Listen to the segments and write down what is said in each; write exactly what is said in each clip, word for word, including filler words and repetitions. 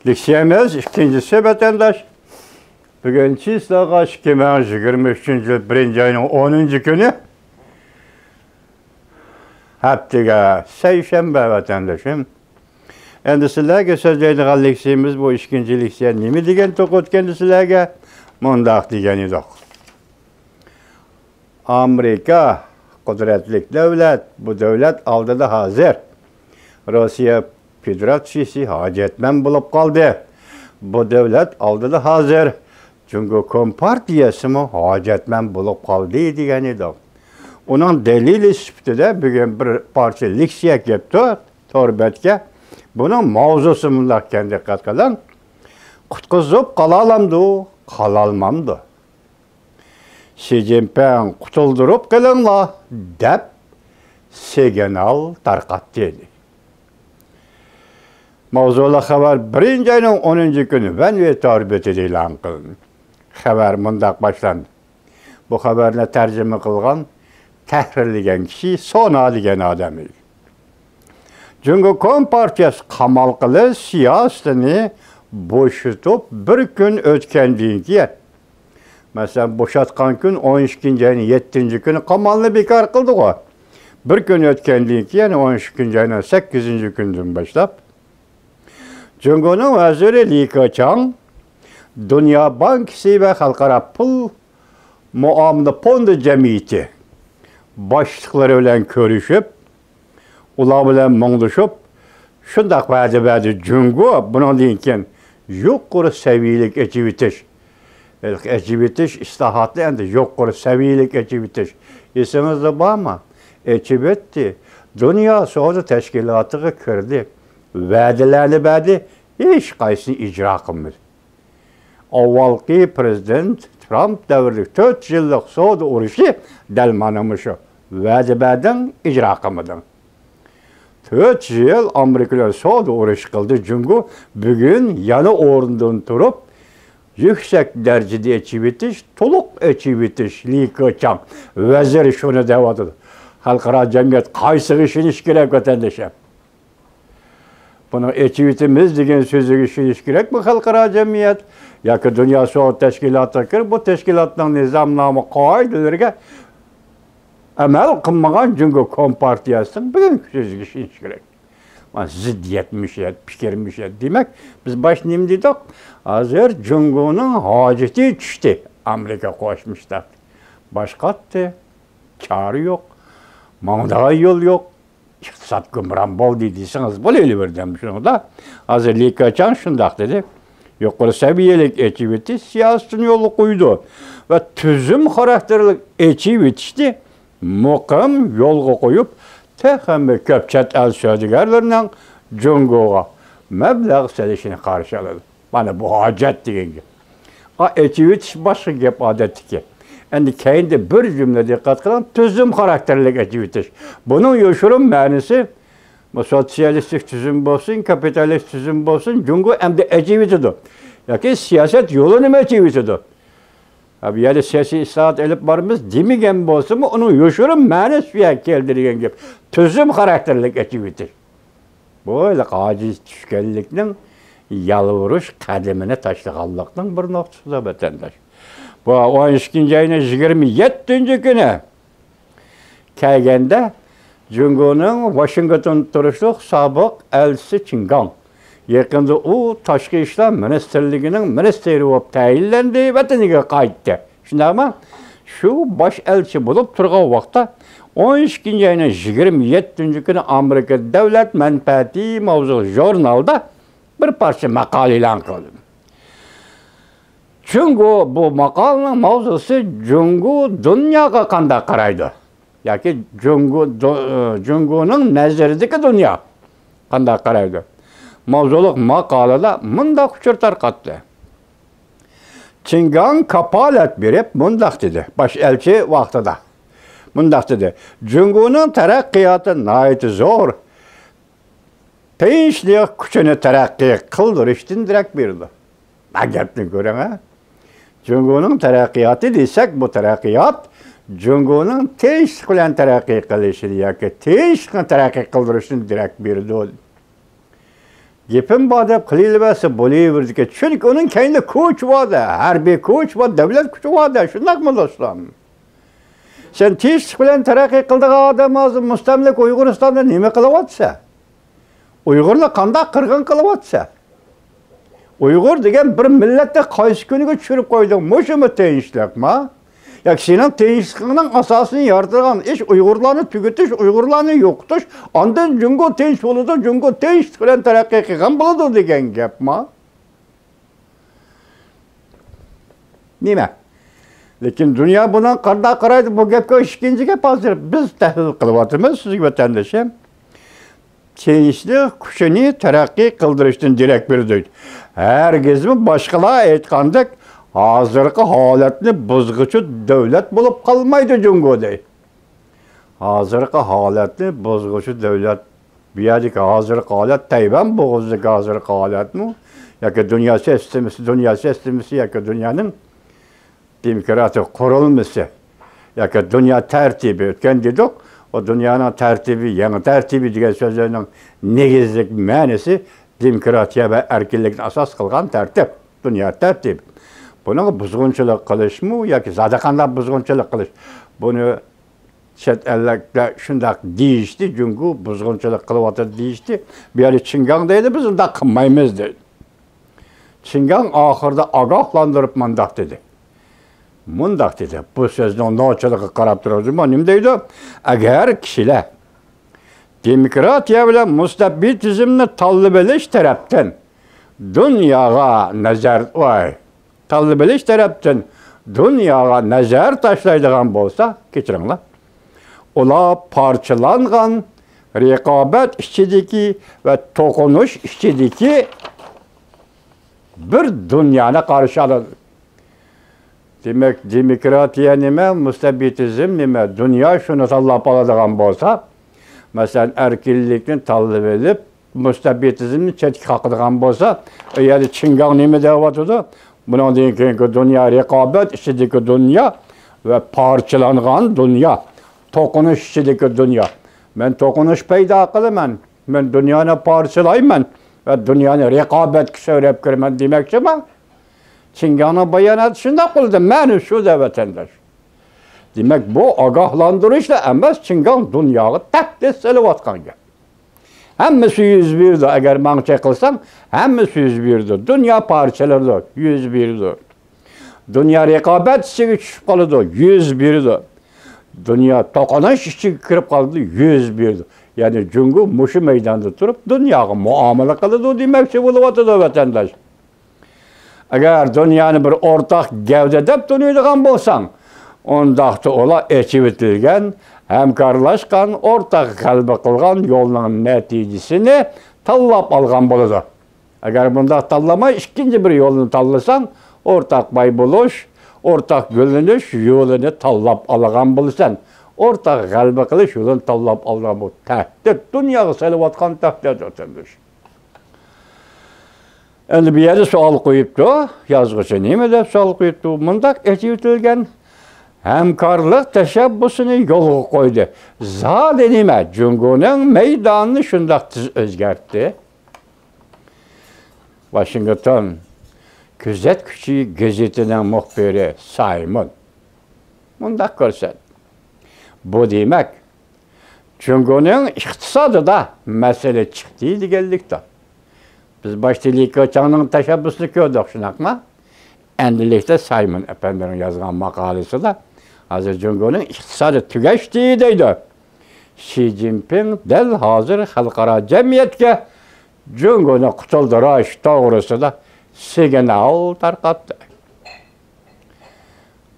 لېكسىيەمىز ئىككىنچىسى، ۋەتەنداش. بۈگۈن چىسلاغا ئىككى مىڭ يىگىرمە ئۈچىنچى يىل بىرىنچى ئاينىڭ ئونىنچى كۈنى، ھەپتىگە سەيشەنبە، ۋەتەندىشىم. ئەمدى سىلەرگە سۆزلەيدىغان لېكسىيەمىز، بۇ ئىككىنچى لېكسىيە نېمە دېگەن توقۇتكەندە سىلەرگە؟ مۇنداق دېگەن ئىدۇق. ئامېرىكا قۇدرەتلىك دۆلەت، بۇ دۆلەت ئالدىدا ھازىر روسىيە فېدېراتسىيىسى ھاجەتمەن بولۇپ قالدى. بۇ دۆلەت ئالدىدا ھازىر جۇڭگو كومپارتىيەسىمۇ ھاجەتمەن بولۇپ قالدى دېگەن ئىدۇق. ئۇنىڭ دەلىلى سۈپىتىدە بۈگۈن بىر پارچە لېكسىيە كەپتۇ تور بەتكە. بۇنىڭ ماۋزۇسى مۇنداق ئىكەن، دىققەت قىلىڭ. قۇتقۇزۇپ قالالامدۇ، قالالمامدۇ؟ شى جىنپىڭ «قۇتۇلدۇرۇپ قېلىڭلار» دەپ سىگنال تارقاتتى. ماۋزۇلۇق خەۋەر بىرىنچى ئاينىڭ ئونىنچى كۈنى ۋەنۋې تور بېتىدە ئېلان قىلىندى. خەۋەر مۇنداق باشلاندى. بۇ خەۋەرنى تەرجىمە قىلغان، تەھرىرلىگەن كىشى سونا دېگەن ئادەم ئىدى. جۇڭگو كومپارتىيەسى قامال قىلىش سىياسىتىنى بوشىتىپ بىر كۈن ئۆتكەندىن كېيىن، مەسىلەن، بوشاتقان كۈن ئون ئىككىنچى ئاينىڭ يەتتىنچى كۈنى قامالنى بىكار قىلدىغۇ. بىر كۈن ئۆتكەندىن كېيىن، ئون ئىككىنچى ئاينىڭ سەككىزىنچى كۈنىدىن باشلاپ، جۇڭگونىڭ ۋەزىرى لى كېچياڭ دۇنيا بانكىسى ۋە خەلقئارا پۇل مۇئامىلە فوندى جەمئىيىتى باشلىقلىرى بىلەن كۆرۈشۈپ، ئۇلار بىلەن مۇڭدىشىپ، شۇنداق ۋەدە بەردى. جۇڭگو بۇنىڭدىن كېيىن يۇقىرى سەۋىيەلىك ئېچىۋېتىش، ھېلىقى ئېچىۋېتىش ئىسلاھاتى ئەمدى يۇقىرى سەۋىيەلىك ئېچىۋېتىش. ئېسىڭىزدە بارمۇ؟ ئېچىۋەتتى. دۇنيا سودا تەشكىلاتىغا كىردى. ۋەدىلەرنى بەردى. ھېچقايسىسىنى ئىجرا قىلمىدى. ئاۋۋالقى پىرېزىدېنت ترامپ دەۋرىدىكى تۆت يىللىق سودا ئۇرۇشى دەل مانا مۇشۇ. ۋەدە بەردىڭ، ئىجرا قىلمىدىڭ. تۆت يىل ئامېرىكا بىلەن سودا ئۇرۇشى قىلدى جۇڭگو. بۈگۈن يەنە ئورنىدىن تۇرۇپ، يۈكسەك دەرىجىدە ئېچىۋېتىش، تولۇق ئېچىۋېتىش، لى كېچياڭ ۋەزىر شۇنى دەۋاتىدۇ. خەلقئارا جەمئىيەت قايسىغا ئىشىنىشى كېرەك، ۋەتەندىشىم؟ بۇنىڭ ئېچىۋېتىمىز دېگەن سۆزىگە ئىشىنىش كېرەكمۇ خەلقئارا جەمئىيەت؟ ياكى دۇنيا سودا تەشكىلاتىغا كىرىپ، بۇ تەشكىلاتنىڭ نىزامنامە قائىدىلىرىگە ئەمەل قىلمىغان جۇڭگو كومپارتىيەسىنىڭ بۈگۈنكى سۆزىگە ئىشىنىش كېرەك. مانا زىددىيەتمۇ شۇ، پىكىرمۇ شۇ. دېمەك، بىز باشتا نېمە دېدۇق؟ ھازىر جۇڭگونىڭ ھاجىتى چۈشتى ئامېرىكا قوشما شتات. باشقاتتى. چارە يوق. ماڭىدىغان يول يوق. ئىقتىساد گۇمران بولدى دېسىڭىز بولۇۋېرىدۇ شۇنىڭدا. ھازىر لى كېچياڭ شۇنداق دېدى. يۇقىرى سەۋىيەلىك ئېچىۋېتىش سىياسىتىنى يولغا قويىدۇ ۋە تۈزۈم خاراكتېرلىك ئېچىۋېتىشنى مۇقىم يولغا قويۇپ، تېخىمۇ كۆپ چەت ئەل سودىگەرلىرىنىڭ جۇڭگوغا مەبلەغ سېلىشىنى قارشى ئالىدۇ. مانا بۇ ھاجەت دېگەن گەپ. ئا، ئېچىۋېتىش باشقا گەپ ئادەتتىكى. ئەمدى كەينىدە بىر جۈملە دىققەت قىلىڭ، تۈزۈم خاراكتېرلىك ئېچىۋېتىش. بۇنىڭ يوشۇرۇن مەنىسى، بۇ سوتسىيالىستىك تۈزۈم بولسۇن، كاپىتالىست تۈزۈم بولسۇن، جۇڭگو ئەمدى ئېچىۋېتىدۇ. ياكى سىياسەت يولىنىمۇ ئېچىۋېتىدۇ. ھە، بۇ يەردە سىياسىي ئىسلاھات ئېلىپ بارىمىز دېمىگەن بولسىمۇ، ئۇنىڭ يوشۇرۇن مەنىسى شۇ يەرگە كەلدى دېگەن گەپ. تۈزۈم خاراكتېرلىك ئېچىۋېتىش. بۇ ھېلىقى ئاجىز چۈشكەنلىكنىڭ يالۋۇرۇش قەدىمىنى تاشلىغانلىقنىڭ بىر نۇقتىسىدۇر، ۋەتەنداش. بۇ ئون ئىككىنچى ئاينىڭ يىگىرمە يەتتىنچى كۈنى كەلگەندە، جۇڭگونىڭ ۋاشىنگتوندا تۇرۇشلۇق سابىق ئەلچىسى چېن گاڭ، يېقىندا ئۇ تاشقى ئىشلار مىنىستىرلىكىنىڭ مىنىستىرى بولۇپ تەيىنلەندى، ۋەتىنىگە قايتتى. شۇنداقمۇ؟ شۇ باش ئەلچى بولۇپ تۇرغان ۋاقىتتا، ئون ئىككىنچى ئاينىڭ يىگىرمە يەتتىنچى كۈنى ئامېرىكا دۆلەت مەنپەئەتى ماۋزۇلۇق ژۇرنالدا بىر پارچە ماقالە ئېلان قىلدىم. جۇڭگو، بۇ ماقالىنىڭ ماۋزۇسى جۇڭگو دۇنياغا قانداق قارايدۇ؟ ياكى جۇڭگو، دۇ-، جۇڭگونىڭ نەزىرىدىكى دۇنيا قانداق قارايدۇ؟ ماۋزۇلۇق ماقالىدا مۇنداق ئۇچۇر تارقاتتى. چېن گاڭ كاپالەت بېرىپ مۇنداق دېدى، باش ئەلچى ۋاقتىدا مۇنداق دېدى: «جۇڭگونىڭ تەرەققىياتى ناھايىتى زور تىنچلىق كۈچىنى تەرەققىي قىلدۇرۇشتىن دېرەك بېرىدۇ.» ما گەپنى كۆرۈڭ، ھە؟ جۇڭگونىڭ تەرەققىياتى دېسەك، بۇ تەرەققىيات جۇڭگونىڭ تىنچلىق بىلەن تەرەققىي قىلىشىنى ياكى تىنچلىقنى تەرەققىي قىلدۇرۇشتىن دېرەك بېرىدۇ. گېپىم بار دەپ قىلىۋەرسە بولۇۋېرىدىكەن. چۈنكى ئۇنىڭ كەينىدە كۈچ بار-دە، ھەربىي كۈچ بار، دۆلەت كۈچى بار-دە، شۇنداقمۇ دوستلار؟ سەن تىنچلىق بىلەن تەرەققىي قىلىدىغان ئادەم ھازىر مۇستەملىكە ئۇيغۇرىستاندا نېمە قىلىۋاتىسەن؟ ئۇيغۇرنى قانداق قىرغىن قىلىۋاتىسەن؟ ئۇيغۇر دېگەن بىر مىللەتنى قايسى كۈنىگە چۈشۈرۈپ قويدۇڭ؟ مۇشۇمۇ تىنچلىقما؟ ياكى سېنىڭ تىنچلىقىڭنىڭ ئاساسىنى يارىتىدىغان ئىش ئۇيغۇرلارنى تۈگىتىش، ئۇيغۇرلارنى يوقىتىش، ئاندىن جۇڭگو تىنچ بولىدۇ، جۇڭگو تىنچلىق بىلەن تەرەققىي قىلغان بولىدۇ دېگەن گەپما؟ نېمە؟ لېكىن دۇنيا بۇنىڭ قانداق قارايدۇ؟ بۇ گەپكە ئىككىنچى گەپ ھازىر بىز تەھلىل قىلىۋاتىمىز، سىزگە ۋەتەندىشىم. تىنچلىق كۈچىنى تەرەققىي قىلدۇرۇشتىن دېرەك بېرىدۇ. ھەرگىزمۇ باشقىلار ئېيتقاندەك ھازىرقى ھالەتنى بۇزغۇچى دۆلەت بولۇپ قالمايدۇ جۇڭگو دەي. ھازىرقى ھالەتنى بۇزغۇچى دۆلەت، بۇ يەردىكى ھازىرقى ھالەت، تەيۋەن بوغۇزىدىكى ھازىرقى ھالەتمۇ ياكى دۇنيا سىستېمىسى، دۇنيا سىستېمىسى ياكى دۇنيانىڭ دېموكراتىيە قۇرۇلمىسى ياكى دۇنيا تەرتىپى، ئۆتكەن دېدۇق، ئۇ دۇنيانىڭ تەرتىپى، يېڭى تەرتىپى دېگەن سۆزلەرنىڭ نېگىزلىك مەنىسى دېموكراتىيە ۋە ئەركىنلىكنى ئاساس قىلغان تەرتىپ، دۇنيا تەرتىپى. بۇنىڭغا بۇزغۇنچىلىق قىلىشمۇ ياكى زادى قانداق بۇزغۇنچىلىق قىلىش؟ بۇنى چەت ئەللىكلەر شۇنداق دېيىشتى، جۇڭگو بۇزغۇنچىلىق قىلىۋاتىدۇ دېيىشتى. بۇ يەردە چىڭگاڭ دەيدۇ، بىز ئۇنداق قىلمايمىز دەيدۇ. چىڭگاڭ ئاخىرىدا ئاگاھلاندۇرۇپ مۇنداق دېدى. مۇنداق دېدى، بۇ سۆزنىڭ نوچىلىقىغا قاراپ تۇرۇپ، نېمە دەيدۇ؟ ئەگەر كىشىلەر دېموكراتىيە بىلەن مۇستەبىتىزمنى تاللىۋېلىش تەرەپتىن دۇنياغا نەزەر، ۋاي، تاللىۋېلىش تەرەپتىن دۇنياغا نەزەر تاشلايدىغان بولسا، كەچۈرۈڭلار، ئۇلار پارچىلانغان رىقابەت ئىچىدىكى ۋە توقۇنۇش ئىچىدىكى بىر دۇنيانى قارشى ئالىدۇ. دېمەك، دېموكراتىيە نېمە، مۇستەبىتىزم نېمە، دۇنيا شۇنى تاللاپ ئالىدىغان بولسا، مەسىلەن، ئەركىنلىكنى تاللىۋېلىپ، مۇستەبىتىزمنى چەتكە قاقىدىغان بولسا، ئۇ يەردە چىڭگاڭ نېمە دەۋاتىدۇ؟ بۇنىڭدىن كېيىنكى دۇنيا رىقابەت ئىچىدىكى دۇنيا ۋە پارچىلانغان دۇنيا، توقۇنۇش ئىچىدىكى دۇنيا. مەن توقۇنۇش پەيدا قىلىمەن، مەن دۇنيانى پارچىلايمەن ۋە دۇنيانى رىقابەتكە سۆرەپ كىرىمەن دېمەكچىما؟ چىڭگاڭنىڭ باياناتى شۇنداق بولدى، مەنى شۇ دە ۋەتەنداش. دېمەك، بۇ ئاگاھلاندۇرۇشلا ئەمەس، چىڭگاڭ دۇنياغا تەھدىت سېلىۋاتقان گەپ. ھەممىسى يۈز بېرىدۇ، ئەگەر ماڭچە قىلساڭ، ھەممىسى يۈز بېرىدۇ. دۇنيا پارچىلىنىدۇ، يۈز بېرىدۇ. دۇنيا رىقابەت ئىچىگە چۈشۈپ قالىدۇ، يۈز بېرىدۇ. دۇنيا توقۇنۇش ئىچىگە كىرىپ قالىدۇ، يۈز بېرىدۇ. يەنى جۇڭگو مۇشۇ مەيداندا تۇرۇپ دۇنياغا مۇئامىلە قىلىدۇ دېمەكچى بولۇۋاتىدۇ ۋەتەنداش. ئەگەر دۇنيانى بىر ئورتاق گەۋدە دەپ تونۇيدىغان بولساڭ، ئۇنداقتا ئۇلار ئېچىۋېتىلگەن، ھەمكارلاشقان، ئورتاق غەلىبە قىلغان يولنىڭ نەتىجىسىنى تاللاپ ئالغان بولىدۇ. ئەگەر بۇنداق تاللىماي، ئىككىنچى بىر يولنى تاللىساڭ، ئورتاق باي بولۇش، ئورتاق گۈللىنىش يولىنى تاللاپ ئالغان بولىسەن. ئورتاق غەلىبە قىلىش يولىنى تاللاپ ئالغان بۇ تەھدىت، دۇنياغا سېلىۋاتقان تەھدىت، ۋەتەنداش. ئەمدى بۇ يەردە سوئال قويۇپتۇ. يازغۇچى نېمە دەپ سوئال قويۇپتۇ؟ مۇنداق ئېچىۋېتىلگەن ھەمكارلىق تەشەببۇسىنى يولغا قويدى. زادى نېمە؟ جۇڭگونىڭ مەيدانىنى شۇنداق تېز ئۆزگەرتتى. ۋاشىنگتون كۆزەتكۈچى گېزىتىنىڭ مۇخبىرى سايمون مۇنداق كۆرسەتتى. بۇ دېمەك، جۇڭگونىڭ ئىقتىسادىدا مەسىلە چىقتى دېگەنلىكتۇر. بىز باشتا لى كېچاڭنىڭ تەشەببۇسىنى كۆردۇق، شۇنداقمۇ؟ ئەمدىلىكتە سايمون ئەپەندىنىڭ يازغان ماقالىسىدا ھازىر جۇڭگونىڭ ئىقتىسادى تۈگەشتى دەيدۇ. شى جىنپىڭ دەل ھازىر خەلقئارا جەمئىيەتكە جۇڭگونى قۇتۇلدۇرۇش توغرىسىدا سىگنال تارقاتتى.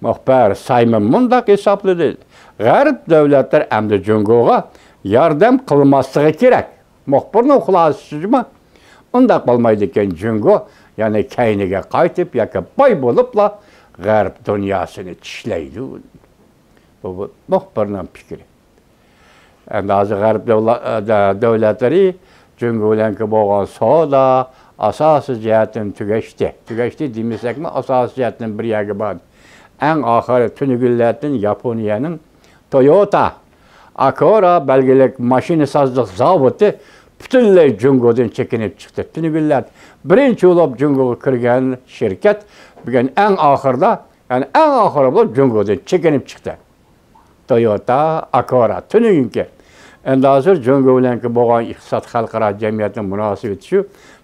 مۇخبىر سايمون مۇنداق ھېسابلىدى، غەرب دۆلەتلىرى ئەمدى جۇڭگوغا ياردەم قىلماسلىقى كېرەك. مۇخبىرنىڭ خۇلاسىسىمۇ ئۇنداق بولمايدىكەن، جۇڭگو يەنە كەينىگە قايتىپ ياكى باي بولۇپلا غەرب دۇنياسىنى چىشلەيدۇ. بۇ، بۇ مۇخبىرنىڭ پىكرى. ئەمدى ھازىر غەرب دۆلا-، دە-، دۆلەتلىرى جۇڭگو بىلەنكى بولغان سودا ئاساسىي جەھەتتىن تۈگەشتى. تۈگەشتى دېمىسەكمۇ، ئاساسىي جەھەتتىن بىر يەرگە باردى. ئەڭ ئاخىرى تۈنۈگۈنلەردىن ياپونىيەنىڭ تويوتا ئاكورا بەلگىلىك ماشىنىسازلىق زاۋۇتى پۈتۈنلەي جۇڭگودىن چېكىنىپ چىقتى. تۈنۈگۈنلەردە بىرىنچى بولۇپ جۇڭگوغا كىرگەن شىركەت بۈگۈن ئەڭ ئاخىرىدا، يەنى ئەڭ ئاخىرى بولۇپ جۇڭگودىن چېكىنىپ چىقتى. تويوتا، ئاكورا، تۈنۈگۈنكى. ئەمدى ھازىر جۇڭگو بىلەنكى بولغان ئىقتىساد خەلقئارا جەمئىيەتنىڭ مۇناسىۋىتى شۇ،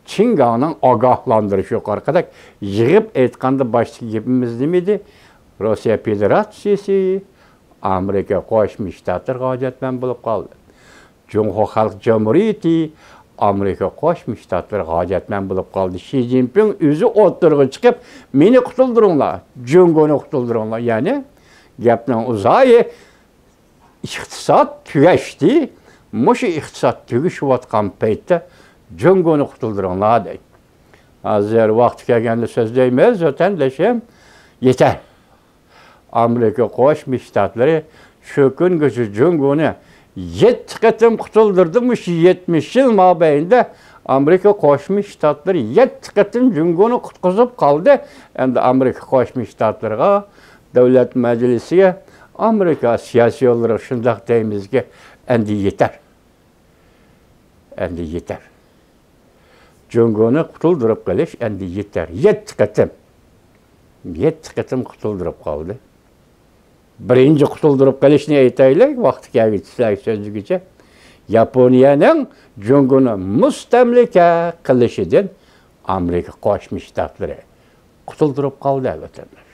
چىڭگاڭنىڭ ئاگاھلاندۇرۇشى يۇقىرىقىدەك يىغىپ ئېيتقاندا باشتىكى گېپىمىز نېمە ئىدى؟ روسىيە فېدېراتسىيىسى ئامېرىكا قوشما شتاتلىرىغا ھاجەتمەن بولۇپ قالدى. جۇڭخۇا خەلق جۇمھۇرىيىتى ئامېرىكا قوشما شتاتلىرىغا ھاجەتمەن بولۇپ قالدى. شى جىنپىڭ ئۆزى ئوتتۇرىغا چىقىپ، مېنى قۇتۇلدۇرۇڭلار، جۇڭگونى قۇتۇلدۇرۇڭلار. يەنى گەپنىڭ ئۇزايى، ئىقتىساد تۈگەشتى. مۇشۇ ئىقتىساد تۈگىشىۋاتقان پەيتتە جۇڭگونى قۇتۇلدۇرۇڭلار دەيدۇ. ھازىر ۋاقتى كەلگەندە سۆزلەيمىز، ۋەتەندىشىم. يېتەر. ئامېرىكا قوشما شتاتلىرى شۇ كۈنگىچە جۇڭگونى يەتتە قېتىم قۇتۇلدۇردى. مۇشۇ يەتمىش يىل مابەينىدە ئامېرىكا قوشما شتاتلىرى يەتتە قېتىم جۇڭگونى قۇتقۇزۇپ قالدى. ئەمدى ئامېرىكا قوشما شتاتلىرىغا، دۆلەت مەجلىسىگە، ئامېرىكا سىياسىيونلىرىغا شۇنداق دەيمىزكى، ئەمدى يېتەر. ئەمدى يېتەر. جۇڭگونى قۇتۇلدۇرۇپ قېلىش ئەمدى يېتەر. يەتتە قېتىم. يەتتە قېتىم قۇتۇلدۇرۇپ قالدى. بىرىنچى قۇتۇلدۇرۇپ قېلىشنى ئېيتايلى، ۋاقتى كەلگۈچە سىلەرگە سۆزلىگۈچە. ياپونىيەنىڭ جۇڭگونى مۇستەملىكە قىلىشىدىن ئامېرىكا قوشما شتاتلىرى قۇتۇلدۇرۇپ قالدى، ۋەتەنداش.